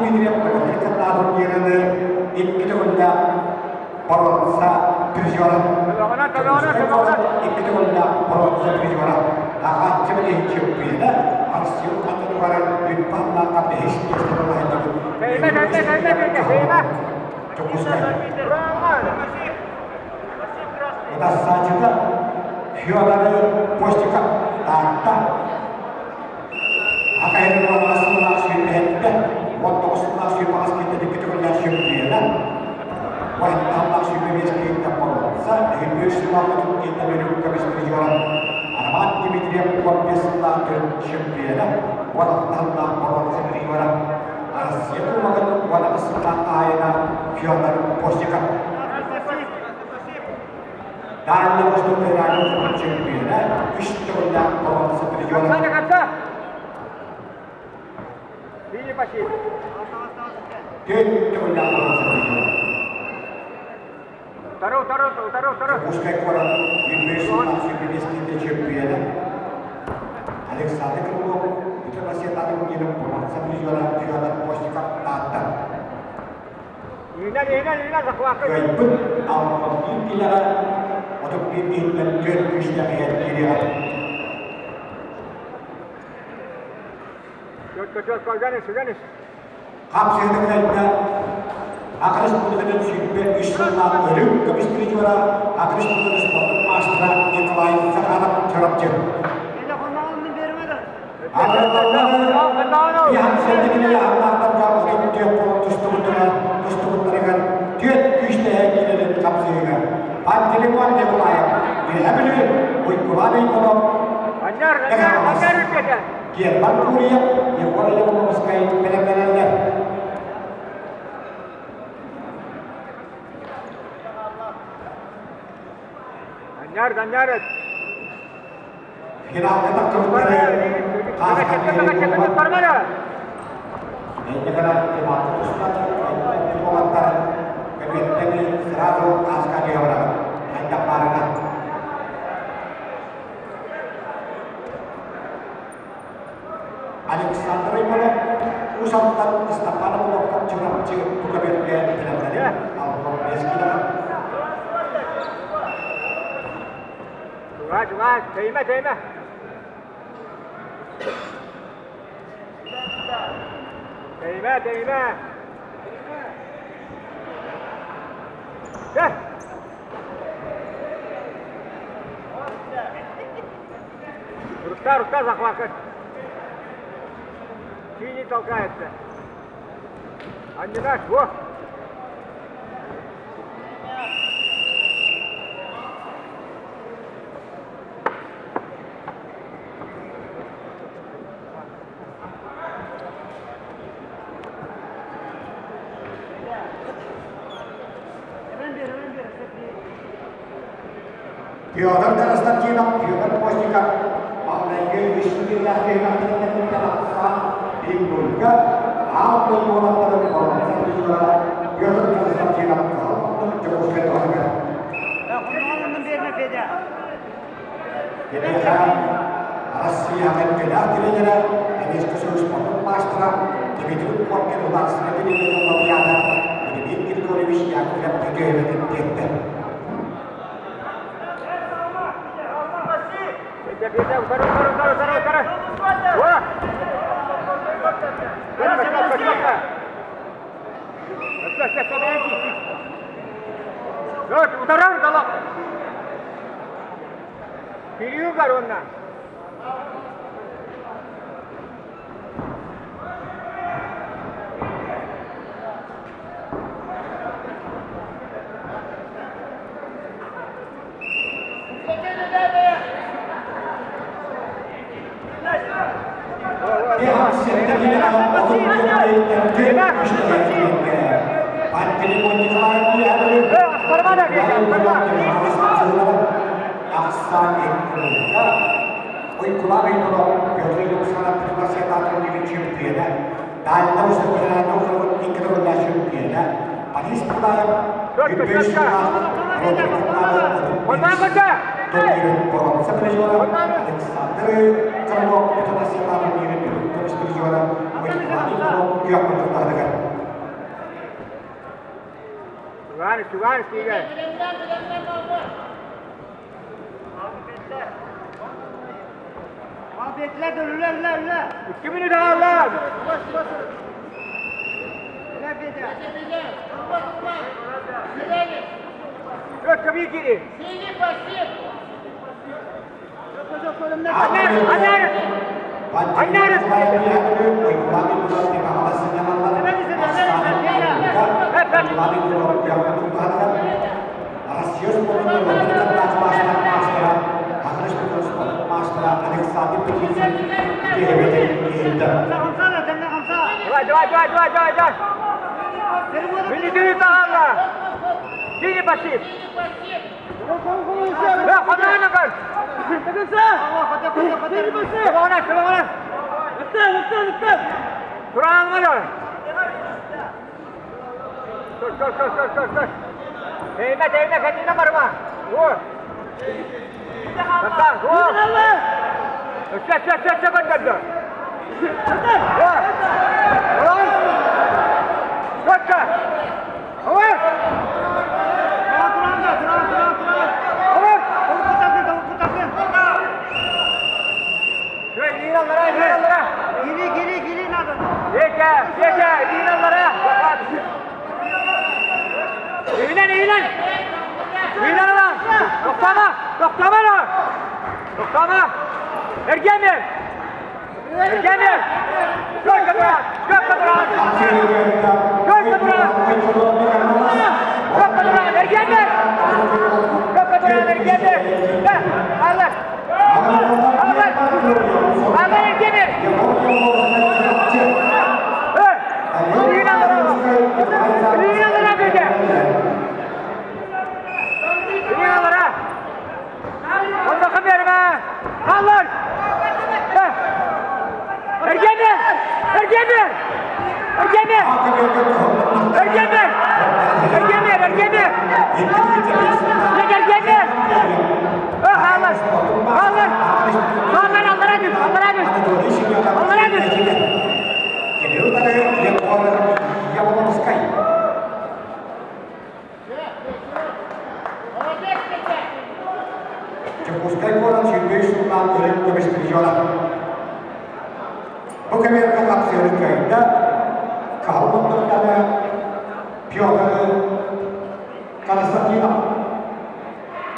Дмитриев Америкаттаа турнирын икки төгүллээх боруонса призера. Дьокуускай куорат икки төгүллээх боруонса призера. Аҕааччы билиһин чемпиона Россия аттытыгар Үппаллаахха бэһис миэстэни ылаһынныбыт. Дьокуускай. Утарсааччыта Федор Постиков Таатта. Акайрын уонна сыллаах сүүрбэһэттэ, 19 сыллаах сүүрбэҕас киинтэн көтөҕүллээх сүүрбүйэнэ, уонталлаах 25 киинтэн боруонса, үһүннүүр сыллаах отут киинтэн өрүү көмүс призера, Роман Дмитриев 15 сыллаах төрүт чемпиона, 16 сыллаах боруонса призера, Россия Кубогын 18 сыллаах хаһаайына Федор Постиков. Дальний Восток федеральный округун чемпиона, үс төгүллээх боруонса призера. Төрт төгүллээх боруонса призера. Дьокуускай куорат 105 чемпиона Александр Крылов Бүтүн Россиятааҕы турнирын боруонса призера Федор Постников Таатта. Кыайбыт Алгонтин килэҕэ 31 киһиттэн түөрт күүстээх иһэн киириэҕэ. Хапсыһыны кыайда Саха Республикатын 23 сыллаах өрүк көмүс призера, Саха Республикатын спордун маастара Николай Захаров Чурапчы. Тустубуттарыгар түөрт күүстээх киирэрин хапсыһыыга Пантелеймон Николаев, Үөһэ Бүлүү, Уйгулаан Уйгунов, Герман Гурьев, Егор Левковскай бэлэмнэнэллэр. Финалга тахсыбыттары уолаттар көбүөттэни сразу ааска бараҕын хайдах баарынан. Александр Иванов Уус Алдан Ыстапаан Локтов Чурапчы бу көбүөргэ бэлэмнэнэр алгон бэскилэҕэ. Чугаа, чугаа, тэйимэ, тэйимэ. Тэйимэ, тэйимэ. Кэ. Рука, рука захватывает. Синий толкается. А не наш, во! Федор Константинов, Федор Постников маҥнайгы үс күннээх түһүмэхтэриттэн тахсан Бимбульга аан дойду уолаттарын боруонса призера Петр Константинов кыһыл Дьокуускай туһатыгар. Киниэхэ Россияҕа кэлээх тренерэ, Советский Союз спордун маастара Дмитрий Коркин улаатсыга тренерин лауреата Владимир Григорьевич Яковлев үтүөһүмэтин тиэртэ. Утарар далак. Кирүү уонна. Александр Крылов Чугаан истиигэ. 2 минут хаалла. Четко кири. Давай, давай, давай, давай, давай, давай. Минуту хаалла. Синий пассив. Да, ханана көр. Чабаҕына, чабаҕына. Тураан мало. Көр, көр, көр, көр, көр, көр. Эймэ, эймэ, кэннинэ барма. О. Тахтан, о. Өссө, өссө, өссө, өссө көрдөрдө. О. Олон. Четко. Ой. Ой. Şöyle илиин аллара, илиин аллара. Еке, еке, илиин аллара. Илиинэн, илиинэн. Илиинэн ылан. Тохтомо, тохтомо ылан. Тохтомо. Эргиэмир. Эргиэмир. Четко туран, четко туран. Четко туран. Четко туран, эргиэмир. Четко туран, эргиэмир. Да, аллар. Аллар. Аллар, эргиэмир. Эй, илиин аллара. Илиин аллара беге. Илиин аллара. Онно берме. Аллар. Эргиэмир. Эргиэмир. Эргиэмир. Эргиэмир. Эргиэмир, эргиэмир. Эргиэмир. Хаалар. Хаалар. Хаалар, аллара түс, аллара түс. Аллара түс. Дьокуускай куорат 23 сыллаах өрүт көмүс призера. Бу кэмиэргэ хапсыыры кыайда, Каһыл муннуктаны Петр Константинов.